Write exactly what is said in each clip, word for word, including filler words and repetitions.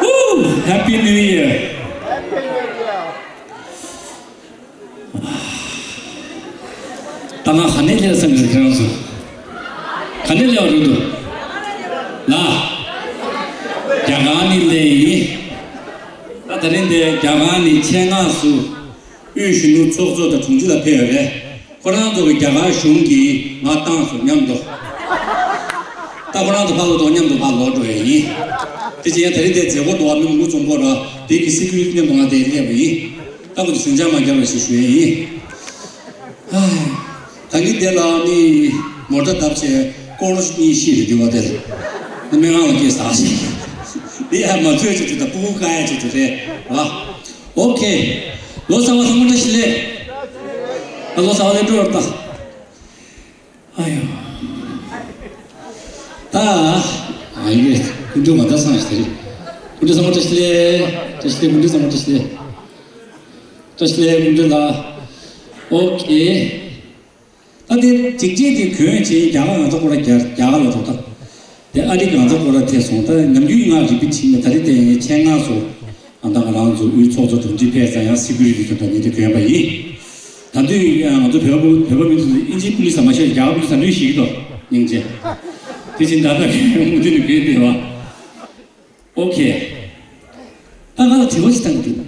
Woo! Happy New Year! ད་ང་ག་ནས་སླེབས་སམ་ཁྱེད་རང་ཚོ། ག་ནས་སླེབས་པ་རེད་འདུག་ལ། རྒྱ་གར་ནས་སླེབས་ཡིན། ད་དེ་རིང་འདི་རྒྱ་གར་ནས་ཆེད་མངགས་སུ་དབུས་གཞོན་ནུ་ཚོགས་གཙོ་དང་དྲུང་ཆེ་ལ་ཕེབས་ཡོད་རེད། ཁོ་རང་ཚོ་གི་རྒྱ་གར་གཞུང་གིས་ང་བཏང་སོང་མཉམ་དུ། ད་ཁོ་རང་ཚོ་ཕར་ལོག་འགྲོ་མཉམ་དུ་ཕར་ལོག་འགྲོ་ཡ་ཡིན། དེ་བྱས་ཡང་དེ་རིང་དེ་མཛད་སྒོ་འགྲོ་བ་མི་མང་པོ་འཛོམས་སྐོར་ར་དེ་གི་སི་ཀུ་རི་ཊི་མཉམ་དུ་ང་དེ་སླེབས་པ་ཡིན། ད་ཁོ་ཚོ་ཟིང་ཆ་མ་རྒྱག་རོགས་ཞེས་ཞུ་ཡ་ཡིན། ད་གིན་དེ་ལ་ནི་མོ་ཊ་བརྡབས་བྱས་སྐོར་གཉིས་ཤིག་རེད་འདི་བ་དེ་ལ་ནི་སྨན་ཁང་ལ་སྐྱེལ་ཟ་ཞིག་འདི་ཡང་མ་ཚོད་ཅིག་ཅིག་དང་སྤུ་གུ་བཀག་ཡ་ཅིག་ཅིག་རེད་བ། ཨོ་ཁེ། ལོ་གསར་བ་ཚང་མ་བཀྲ་ཤིས་བདེ་ལེགས། ད་ལོ་གསར་བ་ལེགས་འགྲོ་བར་ད། ཨ་ཡོ། ད། ཨ་ཡེ། སྐུ་མདུན་མ་ད་སང་ཞིག་རེད། སྐུ་མདུན་ཚང་མ་བཀྲ་ཤིས་བདེ་ལེགས། བཀྲ་ཤིས་བདེ་ལེགས། སྐུ་མདུན་ཚང་མ་བཀྲ་ཤིས་བདེ་ལེགས། བཀྲ་ཤིས་བདེ་ལེགས་སྐུ་མདུན་ལགས། ཨོ་ཁེ། ད་དེ་འཇིགས་བྱེད་དེ་གྱོན་བྱས་རྒྱ་གར་ང་ཚོ་སྐོར་ར་རྒྱ་རྒྱ་གར་ལ་འགྲོ་ད། དེ་ཨ་རི་ང་ཚོ་སྐོར་ར་ཐེ་སོང་ད་ནམ་རྒྱུན་ང་རིག་པའི་ཁྲིམས་ནས་ད་རེས་དེ་ངས་ཆེད་མངགས་སུ་ཨ་ད་ང་རང་ཚོ་དབུས་ཚོགས་གཙོ་དྲུང་ཆེ་ཕེབས་ཙང་ཡང་སི་ཀུ་རི་ཊི་ཚོ་དང་ངས་དེ་གྱོན་པ་ཡིན། ད་དུས་ང་ཚོ་བོད་པ་བོད་པ་མི་ཚོ་ཨིན་ཇིའི་པུ་ལིས་ས་མ་ཤེས་རྒྱ་གར་པུ་ལིས་ས་ལུས་ཤིག་ཏོ་སྙིང་རྗེ། དེ་བཞིན་ད་ལྟ་གྱོན་མུ་མཐུད་ནས་གྱོན་བསྡད་པ། ཨོ་ཁེ། ད་ང་ལ་དྲི་བ་ཞིག་བཏང་གི་འདུག་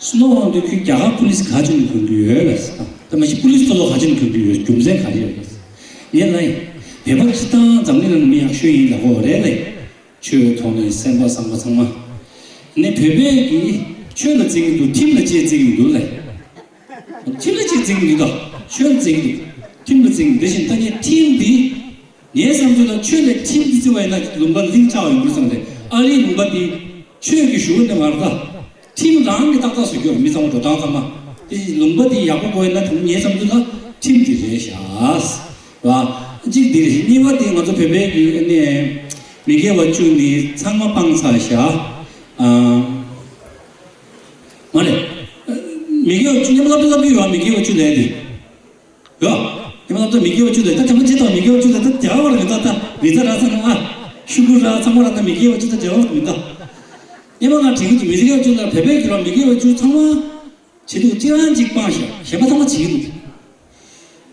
སུ་ནོ་འོང་དུས་ཁྱོད་རྒྱ་གར་པུ་ལིས་ག་ཅུང་གོན་གི་ཡོད་ལ་ཟེར། ད་མ་གཞི་པུ་ལིས་ཐོ་ལོ་ག་ཅུང་གོན་གི་ཡོད་རྒྱུ་མཚན་ག་རེ་ཡོད་ལ་ཟེར། ངས་ལ་ཡིན། བོད་པ་སྤྱི་བཏང་འཛམ་གླིང་ནང་མི་ཡག་ཤོས་ཡིན་ལ་གོ་རེད་ལ། ཆོས་ཐོག་ནས་སེམས་པ་བཟང་པོ་ཚང་མ། ནས་བོད་པས་ཀྱི་ཆོས་ལ་བརྩི་གི་འདུག་ཁྲིམས་ལ་ཅིག་བརྩི་གི་འདུག་ལ། ཁྲིམས་ལ་ཅིག་བརྩི་གི་འདུག་ད་ཆོས་ལ་བརྩི་གི་འདུག་ཁྲིམས་ལ་བརྩི་གི་འདུག་དེ་བཞིན་ད་ངས་ཁྲིམས་འདི། ངའི་བསམ་ཚུལ་ལ་ཆོས་ལས་ཁྲིམས་འདི་བརྩི་བ་ཡིན་ན་ལུང་པ་ལིང་ཆགས་ཡོང་གི་རེད་བསམ་སྟེ་ཨ་རིའི་ལུང་པ་འདི་ཆོས་ཀྱི་ཞུ་བ་འདི་མ་རེད་ད། ཁྲིམས་རང་གི་ཏག་ཏག་བཟོ་རྒྱུ་རེད་མི་ཚང་མ་འགྲོ་སྟངས་ཚང་མ། དེ་ལུང་པ་འདི་ཡག་པོ་དགོས་ཡིན་ན་དེ་ངའི་བསམ་ཚུལ་ལ་ཁྲིམས་འདི་རེད་ཤག་ར། གཅིག་འདི་རེད། གཉིས་པ་འདི་ང་ཚོ་བོད་པའི་གི་ནས་མི་དགེ་བ་བཅུ་ནི་ཚང་མ་སྤངས་ཚར་ཤག་ཨ། མ་རེད། མི་དགེ་བ་བཅུ་ཉམས་སློབ་སློབ་ཀྱི་ཡོད་མི་དགེ་བ་བཅུ་ལས་འདི། ཡོ། ཉི་མ་ལྟར་མི་དགེ་བ་བཅུ་དང་ད་དེ་མ་ཅི་དང་མི་དགེ་བ་བཅུ་དང་ད་རྒྱ་བར་མི་ད་ད་མི་ད་ར་ས་ན་ཨ། ཤུ་གུ་ར་ཚང་མ་ར་ད་མི་དགེ་བ་བཅུ་དང་རྒྱ་བར་མི་ད། ཉི་མ་ང་དྲན་གི་འདུག་མི་དགེ་བ་བཅུ་དང་བོད་པའི་གི་ར་མི་དགེ་བ་བཅུ་ཚང་མ་བྱེད་འདུག་གཅིག་རང་གཅིག་སྤངས་ཤག་གཞན་པ་ཚང་མ་བྱེད་ཀྱི་འདུག་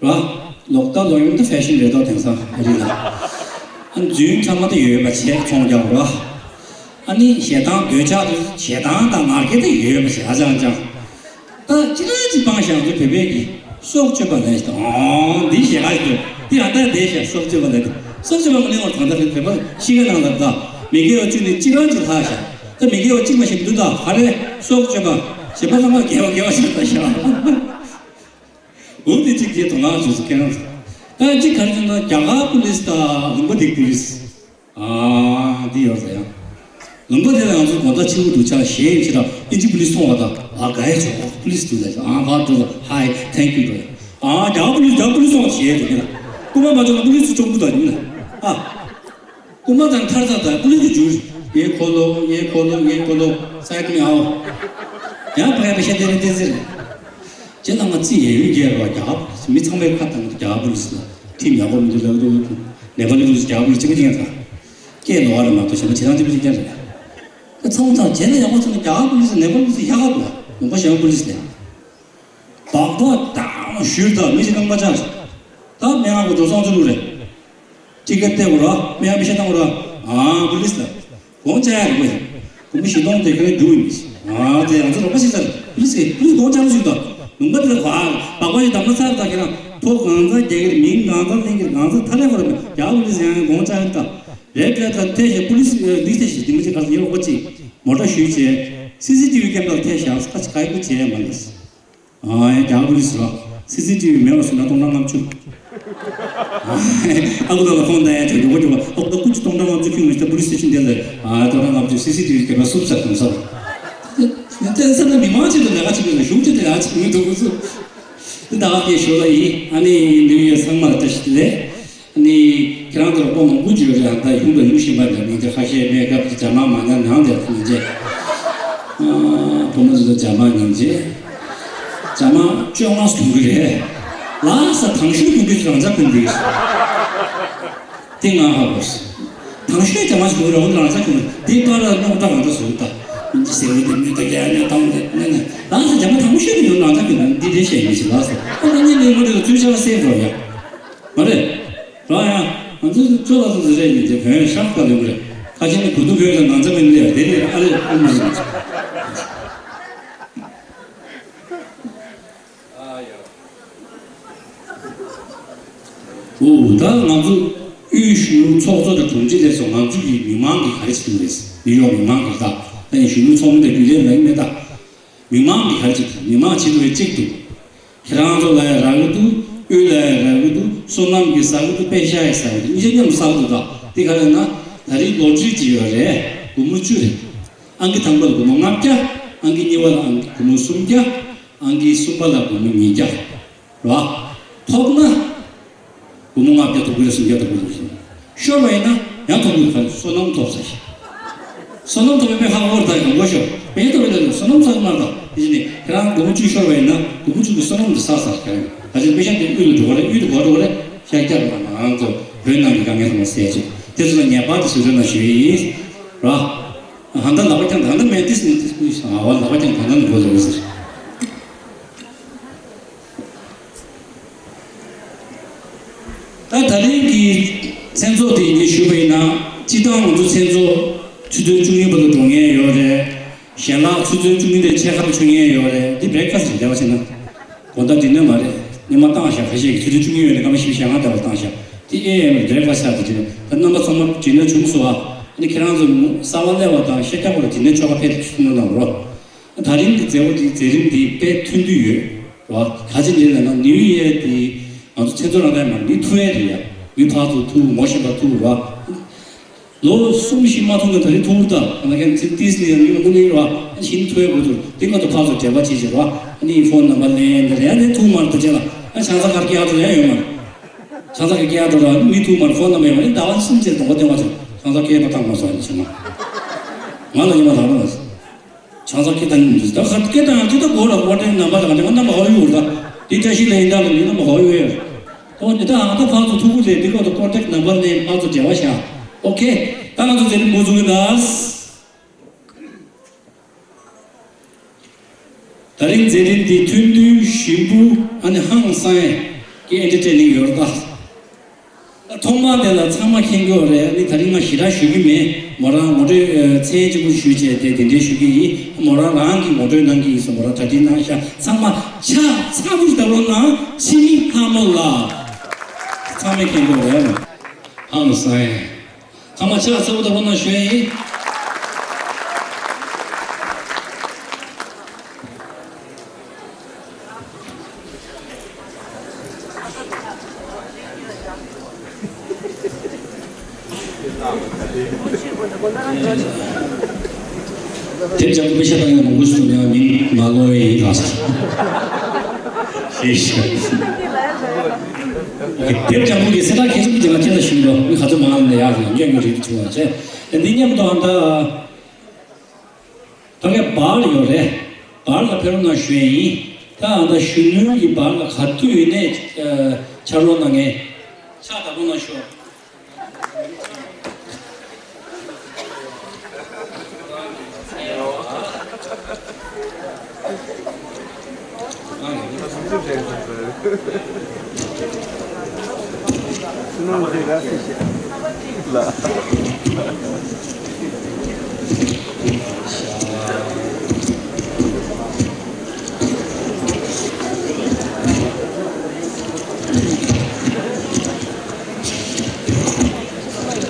ར། ལོག་ལྟ་ལོག་གཡེམ་ད་ཧྥེ་ཤན་རེད་དོ་དེང་སང་ཨ་རི་ལ། ཨ་རྫུན་ཚང་མ་ད་ཡོད་པ་བྱས་ཚོང་རྒྱག་ར། ཨ་ནི་ཞེ་སྡང་འདོད་ཆགས་དེ་ཞེ་སྡང་དང་ངར་སྐད་དེ་ཡོད་པ་ཞེ་ཨ་ཅང་ཅང་། ད་ཅི་ལ་ཅི་སྤང་ཞང་ཚོ་བོད་པའི་གི་སྲོག་གཅོད་པ་ལས་ཞེ་སྡང་འདི་ཞེ་ག་ཞིག་འདི་ཨ་ད་དེ་ཞེ་སྲོག་གཅོད་པ་ལས་སྲོག་གཅོད་པ་མ་ལེན་བར་གང་ལྟར་བོད་པ་ཤི་ག་ནང་ལ་ད་མི་དགེ་བ་བཅུ་ནི་ཅི་ལ་ཅི་ལྷག་ཞག་ད་མི་དགེ་བ་གཅིག་མ་ཞིག་འདུག་ད་ག་རེ་སྲོག་གཅོད་པ་ཞེ་པ་ཚང་མ་དགེ་བ་དགེ་བ་ཞིག་ད་ཞག་འོ་དེ་གཅིག་དེ་དོ་སྣང་བྱོས་སུ་ཁྱེད་རང་ཚོ། ད་གཅིག་ག་རེ་བྱུང་ན་རྒྱ་གར་པུ་ལིས་དང་ལུང་པ་དེ་པུ་ལིས། ཨ་འདི་ཡོད་ཟེར་ཡང་། ལུང་པ་དེ་ལ་ང་ཚོ་དགོང་དག་ཕྱི་དྲོ་འདུག་ཆ་ཞེས་ཡིན་ཕྱི་དྲོ་ཨིན་ཇི་པུ་ལིས་སོང་བ་དང་ཨ་ག་ཡ་ཆོག་པུ་ལིས་འདུག་ལ་ཨ་ག་འགྲོ་ལ་ཧའི་ཐེང་ཀྱུ་འགྲོ་ཡ་ཨ་རྒྱ་གར་པུ་ལིས་རྒྱ་གར་པུ་ལིས་སོང་ཞེས་འགྲོ་གི་ལ། རྐུ་མ་མ་བྱུང་ན་པུ་ལིས་ཚོ་བཅོམ་དགོས་དང་ཡིན་ལ་ཨ། རྐུ་མ་དང་ཐར་ཚར་དང་པུ་ལིས་ཀྱི་འཇུར། ཡེ་ཁོ་ལོ་ཡེ་ཁོ་ལོ་ཡེ་ཁོ་ལོ་སའི་ཀི་ལིང་ཨའོ། ཡང་ཕ་ཡ་པ་ཤ་དེ་རེ་དེ་ཟེར། ཁྱེད་རྣམ་པ་རྩིས་ཡས་ཡུལ་རྒྱས་པ་རྒྱ་གར་པུ་ལིས་མི་ཚང་མའི་ཁ་དང་རྒྱ་གར་པུ་ལིས་ལ་ཁྲིམས་ཡག་པོ་མི་འདུག་ལབ་འདུག་ནེ་པ་ལི་པུ་ལིས་རྒྱ་གར་པུ་ལིས་གཅིག་པ་གཅིག་རྐྱང་རེད། སྐད་ལོག་པ་རེད་མ་གཏོགས་གཞན་པ་བྱེད་སྟངས་གཅིག་པ་གཅིག་རྐྱང་རེད། ད་ཚང་མ་ཚང་བྱས་ན་ཡག་པོ་ཚང་ན་རྒྱ་གར་པུ་ལིས་ནེ་པ་ལི་པུ་ལིས་ཡག་ག་འདུག་ལུང་པ་གཞན་པ་པུ་ལིས་ལས། བག་བག་དང་ཞུར་དང་མི་ཞིག་རྐང་པ་བཅག་ད་སྨན་ཁང་གི་འགྲོ་སོང་ཚུར་རུ་རེད། ཊི་ཀེ་ཊི་སྟེར་དགོས་ར་སྨན་ཁང་མི་ཤེས་བཏང་དགོས་ར་ཨ་པུ་ལིས་ལ། དགོངས་འཇགས་ཡ་རེད་པས། དགོངས་པ་བཞེས་གཏོང་དེ་ག་ནས་འགྲོ་ཡིན་མི་ཤེས། ཨ་དེ་ང་ཚོ་རོགས་པ་ཞིག་ཚར་པུ་ལིས་ཀྱིས་པུ་ལིས་དགོངས་འཇགས་ལ་ཞུགས་དང་ལུང་པ་དེ་ལ་གོ་ཨ་བག་པ་ཞིག་དམ་ལ་ཚར་དང་ཁྱེད་རང་ཕོ་གང་ཚ་རྒྱག་གི་རེད། མིང་གང་ཚ་ལེན་གི་རེད། གང་ཚ་ཐ་ལེ་གོ་རེད་པས། རྒྱ་པུ་ལིས་ཡང་དགོངས་འཇགས་ཡིན་དང་རེད་བྲལ་དང་ཐལ་ཞེས་པུ་ལིས་ལིས་ཐལ་ཞེས་དེ་མི་ཅིག་ག་ཚོད་ཡིན་རོགས་པ་ཅིག་མོ་ཊ་ཞུས་བྱས་སི་སི་ཊི་བི་ཀེམ་ར་ལ་ཐལ་བཞག་ཁ་ཅིག་ག་ཡི་པུ་བྱས་མ་ལས། ཨ་ཡ་རྒྱ་གར་པུ་ལིས་ར། སི་སི་ཊི་བི་མེད་པ་སོང་ན་སྟོང་ཕྲག་ལྔ་བཅུ། ཨ་ཁུ་ད་ལ་ཁོང་ད་ཡ་ཅོ་ཡོ་གོ་ཅོ་བ་ཨ་ཁུ་ད་ཀུ་ཅི་སྟོང་ཕྲག་ལྔ་བཅུ་ཁྱོད་མི་ཤེས་ད་པུ་ལིས་སི་ཊེ་ཤན་དེ་ལ་ཨ་སྟོང་ཕྲག་ལྔ་བཅུ་སི་སི་ཊི་བི་ག་པར་སུབ་ས་གང་ས། དེ་ཚ་ན་མི་མང་ཆེད་དུ་ལས་ཀ་བྱེད་དགོས་ན་གཞུང་ཆེད་དུ་ཡ་ཆེད་མི་འདུག་གོ་སུ། དེ་ད་ཨ་ཁེ་ཞོ་ལ་ཡིན་ཨ་ནི་ནིའུ་ཡར་ཚང་མ་ལ་བཀྲ་ཤིས་བདེ་ལེགས། ནི་ཁྱེད་རང་ཚོར་སྤོ་མང་པོ་བརྗོད་རེད་ཨ། ད་ཡུམ་དང་ཡུམ་ཤིང་པ་དང་ཉིན་རྗེ་ཁ་ཤས་སྨན་ཁབ་ཀྱི་ཇ་མ་མ་ཉར་ནང་དེར་ཉིན་རྗེ། ཨ་བུ་མོ་ཚོ་ཇ་མ་ཉིན་རྗེ། ཇ་མ་བཅོ་ལྔ་གཏོང་གི་རེད། ལགས་ས་དང་ཤོས་གུང་གི་རང་ཅག་གུང་གི། དེ་ང་ཧ་གོ་སོང་། དང་ཤོས་ཀྱང་མ་ཞུ་རོགས་རང་ས་ཁྱོད་འདི་པར་ར་སྣོག་ཏྲ་གང་འདྲ་བཟོ་ད། འདི་ཟེར་བ་འདི་མི་ད་རྒྱ་ཡ་ཉ་དང་འདི་ནས་ནས་རང་ས་རྒྱ་མ་དང་ཤོས་ཀྱི་ཡོད་རང་ས་ཁྱོད་འདི་འདྲའི་བཤད་མི་ཞིག་ལ་ཟེར། ཨ་ད་ཉིན་ནས་མ་འདྲ་ཚུལ་ཆ་ལ་སེམས་འགྲོ་ཡ། མ་རེད། རང་ཡང་ང་ཚོ་ཚོ་ལ་སོ་སོ་རེད་ཉིན་དེ་བོན་ཤག་ལྟ་ལེ་མ་རེད། ཁ་ཆེ་ནི་གུ་དུ་བོན་ལ་ནང་ཚ་མི་འདི་ཡ་དེ་ནས་ཨ་རེ་ཨ་མ་ཟེར། ཨ་ཡ། འོ་ད་ང་ཚོ་དབུས་གཞོན་ནུ་ཚོགས་གཙོ་དང་དྲུང་ཆེ་ལས་སོགས་ང་ཚོ་གི་མི་མང་གི་ག་རེ་བྱེད་ཐུབ་རེད། ནིའུ་ཡོག་མི་མང་གི་ད་ཨ་ནི་གཞོན་ནུ་ཚོགས་མི་དང་རྒྱུན་ལས་ལ་ཡིན་མེད་ད། མི་མང་གི་ག་རེ་བྱེད་ཐུབ། མི་མང་བྱེད་ཐུབ་པའི་གཅིག་ཏུ། ཁྱེད་རང་ཚོ་ལ་ཡང་རག་གི་འདུག་དབུས་ལ་ཡང་རག་གི་འདུག་བསོད་ནམས་ཀྱི་ཟ་གི་འདུག་པད་ཤག་ཡང་ཟ་གི་འདུག་གཉིས་ཆ་མཉམ་དུ་ཟ་གི་འདུག་ད་དེ་ག་རེ་ན་ད་རེས་ལོ་ཊ་རི་ཅིག་ཡོད་རེད། སྒོར་མོ་བཅུ་རེད། ཨང་ཀི་དང་པོ་ལ་སྒོར་མོ་ལྔ་བརྒྱ། ཨང་ཀི་གཉིས་པ་ལ་ཨང་ཀི་སྒོར་མོ་སུམ་བརྒྱ། ཨང་ཀི་གསུམ་པ་ལ་སྒོར་མོ་ཉིས་བརྒྱ། རེད་བ། ཐོབ་ན། སྒོར་མོ་ལྔ་བརྒྱ་ཐོབ་ཀྱི་རེད། སུམ་བརྒྱ་ཐོབ་ཀྱི་རེད། ཤོར་བ་ཡིན་ན་ཡང་ཐོབ་ཀྱི་རེད། བསོད་ནམས་ཐོབ་ས་ཞིག་བསོད་ནམས་ཐོབ་པའི་ཧ་གོ་རེད། ད་ཡོང་གོ་ཤོག་མེད་ཐོབ་པའི་ལ་བསོད་ནམས་ཚང་མ་དང་དེ་བཞིན་ནི་ཁྱེད་རང་སྒོར་མོ་བཅུ་ཤོར་བ་ཡིན་ན་སྒོར་མོ་བཅུ་གི་བསོད་ནམས་དེ་བསགས་ཚར། ཁྱེད་རང་ད་ཆ་པེ་ཤག་དེ་དབུས་ལ་འགྲོ་ག་རེད། དབུས་ལ་གོ་འགྲོ་ག་རེད། ཤག་རྒྱག་པ་ང་རང་ཚོ་བོད་ནང་གི་དཀའ་ངལ་ཚང་མ་སེལ་ཆེད་དེ་ཚོ་ལ་ངེས་པར་དུ་བཟོད་བསྲན་གནང་ཞུ་ཡི་ཡིན། ར། ཧང་ད་ལག་པ་བརྐྱངས་ད་ལྟ་མེད་དེ་སུ་ནི་དེ་སུ་ཡིན་ཞང་ཨ་བ་ལག་པ་བརྐྱངས་ད་ལྟ་ནི་གོ་ལ་ཡོད་ཟེར། ད་ད་རིང་གི་མཚན་ཚོགས་དེ་ངས་ཞུས་པ་ཡིན་ན། སྤྱིར་བཏང་ང་ཚོ་མཚན་ཚོགས་ཆུ་ཚོད་བཅུ་གཉིས་བར་དུ་འགྲོ་མཁན་ཡོད་རེད། ཞལ་ལག་ཆུ་ཚོད་བཅུ་གཉིས་ནས་ཕྱེད་ཀ་བར་མཆོད་མཁན་ཡོད་རེད། འདི་བྷེ་རེག་ཕ་སི་ཊི་རེད། བདེ་བ་བྱས་ན། དགོང་དག་ཌི་ནར་མ་རེད། སྔོན་མ་བཏང་བཞག་ཁ་ཤས་ཀྱིས་ཆུ་ཚོད་བཅུ་གཉིས་ཡོལ་ནས་སྐར་མ་བཞི་བཅུ་ཞེ་ལྔ་ལྟ་བུ་བཏང་བཞག་དེ་ཨེ་ཨེམ་བྷེ་རེག་ཕ་སི་ཊི་ཆགས་འདུག་ཅེས་ནས་ད་རྣམ་པ་ཚང་མ་ཇི་ནར་བྱུང་སོང་ཨ། ཨ་ནི་ཁྱེད་རང་ཚོ་གསར་པ་སླེབས་པ་དང་ཤེས་རྒྱ་པོ་ལ་ཇི་ནར་ཆོ་ག་ཕེབས་ཐུབ་ན་གནང་རོགས། ད་རིང་གི་མཛད་སྒོ་འདི་མཛད་རིམ་འདི་དཔེ་མཐུན་སྒྲིལ་ཡོད་རེད་བ། ག་ཅི་འདྲ་ལབ་ན་ནིའུ་ཡེར་འདི་ང་ཚོ་མཚན་ཚོགས་རང་ད་མ་མི་ཐུག་ཡས་རེད་ཡ། མི་ཕར་ཚུར་ཐུག་ངོ་ཤེས་པ་ཐུག་རེད་བ། ལོ་གསུམ་བཞི་མ་ཐུག་ན་ད་རིང་ཐུག་ད་ང་ཁྱེད་ཚིག་ཏིས་ནི་ཡང་ཡོང་གི་རེད་བ། ཨ་ནི་ཕྱིན་ཐུག་ཡས་དགོས་ཚུལ་འདི་ང་ཚོ་ཕར་ཚུར་འབྲེལ་བ་བྱེད་བྱེད་རེད་བ། ཨ་ནི་ཕོན་ནམ་བར་ལེན་འདི་རེད་ཡ། དེ་ཐུག་མ་རེད་ད་ཅེ་ལ། ཨ་ཆང་ས་ཁར་སྐྱེལ་འགྲོ་ཡ་ཡོད་མ་རེད། ཆང་ས་ཁར་སྐྱེལ་འགྲོ་ར་མི་ཐུག་མ་རེད། ཕོན་ནམ་བར་ཡོད་མ་རེད། ཟླ་བ་གསུམ་ཅེར་དོགས་པ་སྟོན་པ་ཚོ་ཆང་ས་སྐྱེལ་པ་བཏང་མ་སོང་ཨ་ནི་ཆེ་མ། ང་ལ་ཉི་མ་ད་རུང་། ཆང་ས་སྐད་བཏང་ཡིན་འདུག་ད་ཁ་སྐད་བཏང་ཡང་ཅི་ད་གོ་ལ་ཀོ་ཏེག་ནམ་བར་ལ་ང་ནམ་བར་ཧོ་ཡོད་ད། དེ་བཀྲ་ཤིས་ལ་ཡིན་ད་ལ་ནི་ནམ་བར་ཧོ་ཡོད། ཨོ་ནི་ད་ཨང་ད་ཕར་ཚུར་ཐུག་གི་རེད། དེ་གོ་ད་ཀོ་ཏེག་ནམ་བར་ནས་ཕར་ཚུར་འབྲེལ་བ་བཞག་ཨོ་ཁེ། ད་ང་ཚོ་མཛད་རིམ་འགོ་འཛུགས་ཡིན་ད། ད་རིང་མཛད་རིམ་འདི་ཐུན་བསྟུན་ཞིམ་པོ་ཨ་ནི་ཧང་སང་ཡས་ཀྱི་ཨེན་ཊར་ཊེ་ནིང་ཡོད་རེད་ད། ཐོག་མར་དེ་ལ་ཚང་མ་མཁྱེན་གྱི་ཡོད་རེད། ཨ་ནི་ད་རིང་ང་ཞེ་དྲག་ཞུ་གི་མེད། མོ་རང་ངོ་སྤྲོད་ཨ་མཚན་གཅིག་པུ་ཞུས་བྱས་དེ་དེ་འདྲའི་ཞུ་གི་ཡིན། མོ་རང་རང་གིས་ངོ་སྤྲོད་གནང་གི་ཡིན་ཟེར་མོ་རང་གྲ་སྒྲིག་གནང་ཤག་ཚང་མ་ཕྱག་ཚ་པོ་ཞིག་བརྡབ་རོགས་གནང་། འཆི་མེད་ལྷ་མོ་ལགས། ཚང་མས་མཁྱེན་གྱི་ཡོད་རེད། ཧང་སང་ཡས། ཚང་མ་ཕྱག་ཚ་པོ་བརྡབ་རོགས་གནང་ཞུ་ཡ་ཡིན། དེབ་ལྗང་ཁུ་པེ་ཤ་བཏང་ཡང་མང་པོ་ཞིག་འདུག་ཡང་མིང་མ་ལོ་ཡིན་ལགས། ཤེས་ཤེས། དེབ་ལྗང་ཁུ་གི་སེ་ད་ཁྱེད་ཚོ་གི་ང་ཁྱེད་ལ་ཞུ་འགྲོ། མི་ག་ཚོད་མང་ལ་ཡག་ལ་འགྱོད་འགྱོད་རིགས་བྱུང་བ་བྱས། འདི་མཉམ་དུ་ཨ་ད། ད་གའི་བར་ཡོད་རེད། བར་ལ་ཕེབས་རོགས་གནང་ཞུ་ཡས་ཡིན། ད་ཨ་ད་གཞོན་ནུ་ཡི་བར་ལ་ག་དུས་ཡིན་ནའི་ཨ་ཕྱག་རོགས་གནང་མཁན་ཕྱག་བརྡབ་རོགས་གནང་ཞུ།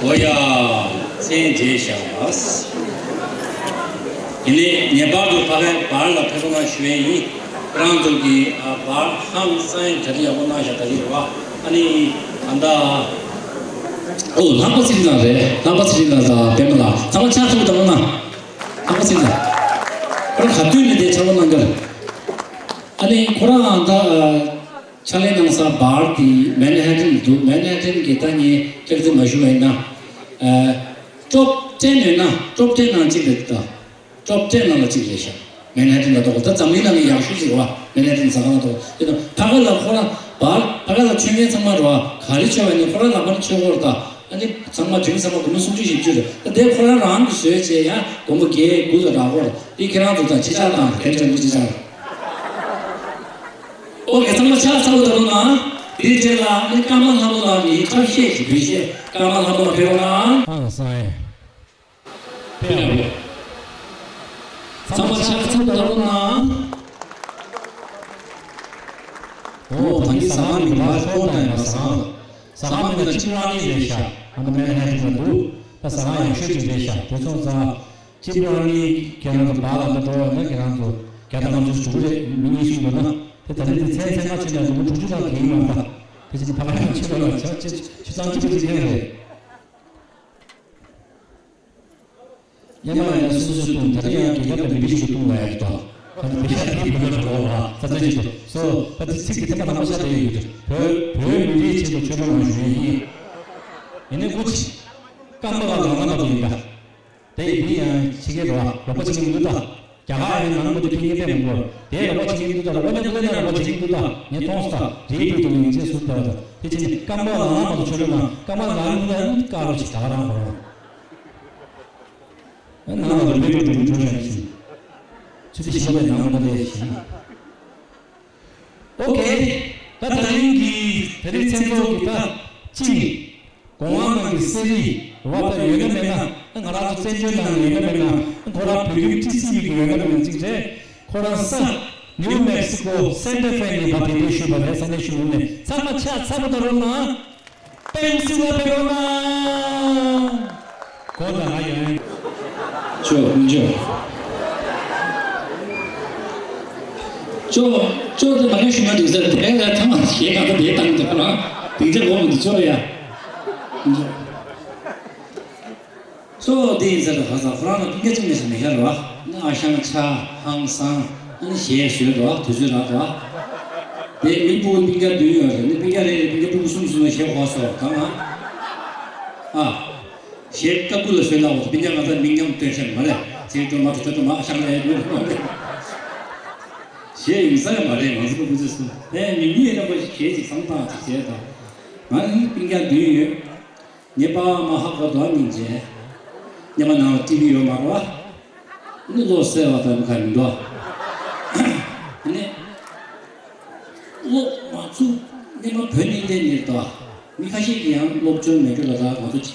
ཨོ་ཡ། མཚན་བརྗེད་བཞག་པ། ཡིན་ནའི་ངེས་པར་དུ་ཕ་གའི་བར་ལ་ཕེབས་རོགས་གནང་ཞུ་ཡས་ཡིན། ཁོ་རང་ཚོ་གི་ཨ་བར་ཧང་སང་གྲ་སྒྲིག་ཡག་པོ་གནང་བཞག་གྲ་སྒྲིག་རེད་བ། ཨ་ནི་ཨ་ད། ཨོ་ལྷག་པ་ཚེ་རིང་ལགས་རེད། ལྷག་པ་ཚེ་རིང་ལགས་དང་པད་མ་ལགས་ཚང་མ་ཕྱག་ཚ་པོ་བརྡབ་རོགས་གནང་། ལྷག་པ་ཚེ་རིང་ལགས། ཁོ་རང་ག་དུས་ནས་དེ་ཕྱག་རོགས་གནང་གི་རེད། ཨ་ནི་ཁོ་རང་ཨ་ད། ཕྱག་ལས་གནང་ས་བར་དེ་མན་ཧ་ཊན་འདུག་མན་ཧ་ཊན་གྱི་ད་ངས་སྐྱག་རྫུན་མ་ཞུ་བ་ཡིན་ན། ཨ། ཊོབ་ཊེན་ཡོད་ན་ཊོབ་ཊེན་ནང་གཅིག་རེད་ད། ཊོབ་ཊེན་ནང་ལ་གཅིག་རེད་ཤག་མན་ཧ་ཊན་ལ་གཏོགས་ད་འཛམ་གླིང་ནང་གི་ཡག་ཤོས་ཅིག་རེད་བ། མན་ཧ་ཊན་ཟ་ཁང་ལ་གཏོགས་དེ་དང་ཕ་ག་ལ་ཁོ་རང་བར་ཕ་ག་ལ་མཆོད་མཁན་ཚང་མ་རེད་བ། ག་རེ་མཆོད་པ་ཡིན་ན་ཁོ་རང་ལག་པ་ནས་མཆོད་ཀྱི་ཡོད་རེད་ད། ཨ་ནི་ཚང་མ་དྲིན་ཚང་མ་སྒོར་མོ་སུམ་ཅུ་བཞི་བཅུ་རེད། ད་དེ་ཁོ་རང་རང་གིས་བཟོས་བྱས་ཡང་སྒོར་མོ་བརྒྱད་དགུ་ལ་རག་གོ་རེད། དེ་ཁྱེད་རང་ཚོ་དང་ཅི་ཆགས་དང་དེ་འདྲ་མི་ཅི་ཆགས། ཨོ་ཁེ། ཚང་མ་ཕྱག་ཚ་པོ་གཏོང་རོགས་གནང་། དེའི་རྗེས་ལ་ཨ་ནི་ཀརྨ་ལྷ་མོ་ལགས་ཀྱི་འཁྲབ་གཞས་ཤིག་འབུལ་ཞེས། ཀརྨ་ལྷ་མོ་ལགས་ཕེབས་རོགས་གནང་། ཨ་ལ་སང་ཨེ། ཕེབས་རོགས། ཚང་མ་ཕྱག་ཚ་པོ་གཏོང་རོགས་གནང་། ཨོ་ད་ནི་ཟ་ཁང་མིང་ལ་ཧོ་ད་ཡིན་པ། ཟ་ཁང་ལ། ཟ་ཁང་མིང་ལ་ཅི་ར་ནི་རེད་ཤག་ཨ་ནི་མེན་ཧ་ཊན་ལ་འདུག་ད་ཟ་ཁང་ཡག་ཤོས་ཅིག་རེད་ཤག་དེ་སོང་ཙང་ཅི་ར་ནི་ཁྱེད་རང་ཚོ་བར་ལ་ད་འགྲོ་བ་ན་ཁྱེད་རང་ཚོ་བརྒྱ་དང་ལྔ་བཅུ་དྲུག་རེད། མི་གཉིས་ཤིག་འགྲོ་ན་དེ་ད་རེས་དེ་ཚན་ཚན་ཁ་ཕྱེ་ན་འདུག་དྲུག་ཅུ་དང་གི་ཡིན་མ་ད། དེ་ཕྱིན་ཕ་ག་ཡང་ཕྱེ་རོགས་ལ་ཆ་ཆེ་ཆེ་ཚང་གཅིག་པ་ཅིག་ཡིན་རེད། སྔོན་མ་ཡིན་ན་སོ་སོ་སོ་བཏུང་། ད་རེས་ཡང་རྒྱལ་ཁབ་དང་མི་རིགས་ཤིག་བཏུང་ལ་ཡག་གི་དོགས། ད་ནི་མི་ཤ་དེའི་བོད་ལ་འགྲོ་བ་ས་ཚན་ཞིག་ཏུ་སོ། ད་དེ་ཚིག་གི་ཐེངས་མ་དང་པོ་ཤ་དེ་ཡོད་དུ་བོད་བོད་མི་རིགས་ཆེད་དུ་ཆོས་ཕྱོགས་ནང་ཞུ་ཡས་ཡིན། ཡིན་ནའི་སྐུ་མཁྱེན། ཀརྨ་པ་ལགས་ལ་མ་གཏོགས་ཡིན་ད། དེ་ཡིན་ཡང་ཕྱི་རྒྱལ་རོགས་རོགས་པ་བྱེད་ཀྱི་མི་འདུག་ད། རྒྱ་གར་ཡང་ནང་མི་འདུག་ཕྱི་རྒྱལ་པས་མི་འགོར་དེ་རོགས་པ་བྱེད་ཀྱི་མི་འདུག་ད། རོགས་པ་མཉམ་དུ་ལས་ན་རོགས་པ་བྱེད་ཀྱི་མི་འདུག་ད། ངས་མཐོང་སོང་ད། རེད་འདུག་ད། ངས་རྗེས་སུ་ལྟ་བ་ད། དེ་ཕྱིན་ཀརྨ་པ་ལགས་ལ་མ་གཏོགས་ཆོས་ཕྱོགས་ནང་ཀརྨ་པ་ལགས་ལ་མ་གཏོགས་བཀའ་རོགས་བྱེད། ད་ག་རང་གོ་རང་། ནང་ལ་མི་འགྲོ་འགྲོ་འགྲོ་བྱ་ཞིང་། ཆུ་ཚོད་བཞི་པའི་ནང་ལ་སླེབས་ཤིང་། ཨོ་ཁེ། ད་ད་རིང་གི་ད་རིང་མཚན་ཚོགས་ཀྱི་ད་གཅིག་ནི། གོང་འོག་ནང་གི་གསེར་རིས་རོ་བ་ད་ཡོད་ན་མེད་ན། ང་རང་ཚོ་བཙན་བྱོལ་ནང་ཡོད་ན་མེད་ན། ཁོ་རང་བོད་ཁྱིམ་ཊི་སི་ཡུ་གི་ཡོད་ན་མེད་ན་གཅིག་རེད། ཁོ་རང་ས་ནིའུ་མེག་སི་ཀོ་སན་ཊ་ཕེ་ནས་ཕར་དེ་འདྲའི་ཞུས་པ་རེད། ས་གནས་གཞུང་ནས། ཚང་མ་ཕྱག་ཚ་པོ་གཏོང་རོགས་གནང་། པེན་སི་ལ་ཕེབས་རོགས་གནང་། གོ་ད་ང་ཡོང་། ཅོ་ཅོ། ཅོ་ཅོ་དེ་མ་ནས་ཞུ་ན་འགྲིག་ས་རེད། དེ་ལ་ཐ་མ་ཞེ་ག་ད་དེ་བཏང་དེ་ཁོ་རང་དེ་འདྲ་འོང་མི་འདུག་ཅོ་ཡ། གཙོ་བོ་དེ་ཡིན་ཟེར་ལ་ཁ་ས་ཁོ་རང་ལ་སྤུན་ཀྱག་གཅིག་མེད་ཟེར་མི་ཤར་བ། ཨ་ཤང་ཆ་ཧང་སང་ཨ་ནི་ཞེས་ཟོས་འགྲོ་བ། དུས་ཚོད་རག་འགྲོ་བ། དེ་མི་སྤུ་གུ་སྤུན་ཀྱག་བདུན་ཡོད་རེད། ནི་སྤུན་ཀྱག་རེ་རེ་སྤུན་ཀྱག་སྤུ་གུ་གསུམ་གསུམ་ལ་ཞེས་ཧོ་ཟེར་བ་གང་ཨ། ཨ། ཞེས་ཀ་ཀུ་ལ་ཟོས་ན་འོ་སྤུན་ཀྱག་ང་ཚ་མིང་མཉམ་སྟོན་ཤར་མ་རེད། ཚེ་སྒྲོལ་མ་ཐུ་ཐུ་མ་ཤང་ལས་ཡོད་མ་རེད། ཞེས་ཡིན་ས་ཡང་མ་རེད། ང་ཚོ་སྤུ་གུ་ཚོས་སུ་ཨེ་མི་མི་ཡེ་ན་པ་ཞེས་ཅིག་བསམ་སྟངས་ཅིག་བྱས་དང་། ང་ནི་སྤུན་ཀྱག་བདུན་ཡོད། ངའི་པ་ཕ་མ་ཧ་གོ་དོ་སྙིང་རྗེ། སྙེ་མ་ནང་ལ་ཊི་བི་ཡོད་མ་རེད་བ། ནི་བློ་གསལ་བ་དང་ག་མི་འདུག་ནི། སློབ་མ་ཚུགས་སྙེ་མ་བོད་ནི་ལྟས་ནི་དོ། མི་ཁ་ཤས་ཀྱིས་ཡང་སློབ་སྦྱོང་མེད་འགྲོ་ལ་ད་ང་ཚོ་